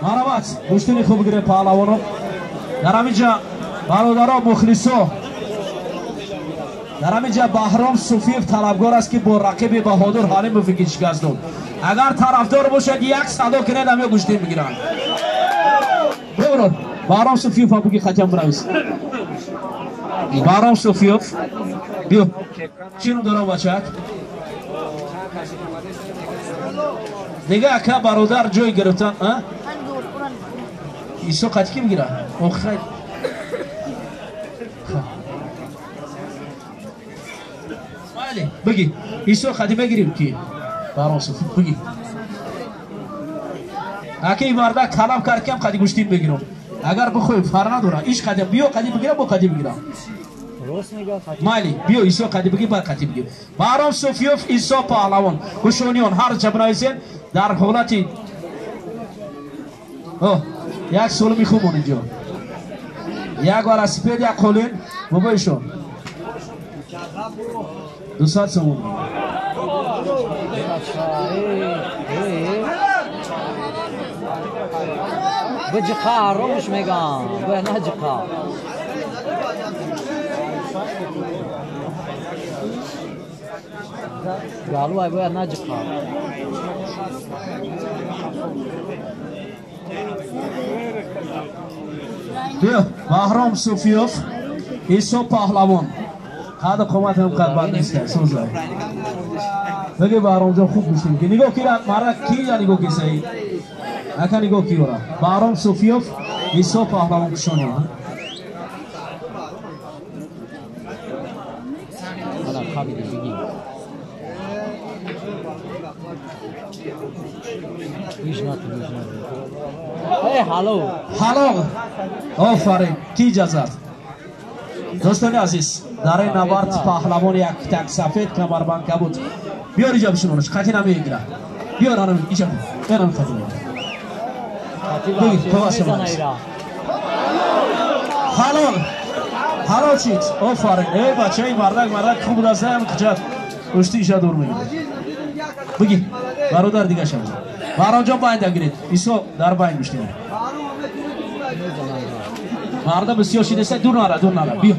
Марҳамат, гӯштини хуб гире паҳлавоно. Дар ҳаминҷа бародаро мухлисо, дар ҳаминҷа Баҳром Суфиев талабгор аст, ки бо рақиби Баҳодур Ҳалимов ки шикаст дод. Агар тарафдор бошад, як садо кунед, ҳамё гӯштин бигиранд. Бибарор, Баҳром Суфиев ҳам буги хатям бинавис. Баҳром Суфиев, биё. Чӣ ном дорам бачак? Дига ака бародар ҷой гирифтан, а? Исо қати ки бигира? Охай. Майли, биги. Исо қати мегирим ки? Баҳром Суфиев, биги. Ака ин мардак талаб кард, ки ҳам қати гӯштин бигирам. Агар бихоҳем, фарқ надорад. Иш қати биё, қати бигирам, бо қати бигирам. Майли, биё Исо қати бигир, баъд қати бигир. Баҳром Суфиев, Исо паҳлавон. Гӯшониён ҳар ҷа бинависед дар ҳолати як солими хуб он инҷо. Як велосипед, як қолин, бобоишон. 200 сомон. Бҷиқа аромш мегам, бе наҷиқа. Галуай бе наҷиқа. Биё, Баҳром Суфиев, Исо паҳлавон. Қад қомат ҳам қад бад нест, сӯза. Бигӣ Баҳромҷон хуб гӯштин ки. Нигоҳ ки мардак ки я нигоҳ ки саи. Ака нигоҳ ки ора. Баҳром Суфиев, Исо паҳлавон кушони. Ҳала қабиди бигӣ. Ҳало. Ҳало. Офарин, ки иҷозат? Дӯстони азиз, дар ин набард паҳлавон як так сафед камарбанд кабуд. Биёр иҷа бишинонаш, қати намегира. Биёр анам иҷа. Биёр қати. Бигир, қувват шумо. Ҳалол. Ҳалол чид. Офарин. Эй бача, ин мардак хуб аст, ҳам қиҷат. Ушти иша дур мегирад. Бигир, бародар дига шава. Баҳромҷон байнда гиред. Исо дар байн гӯштин. Марда бисёр шидеста, дур нара, дур нара. Биё.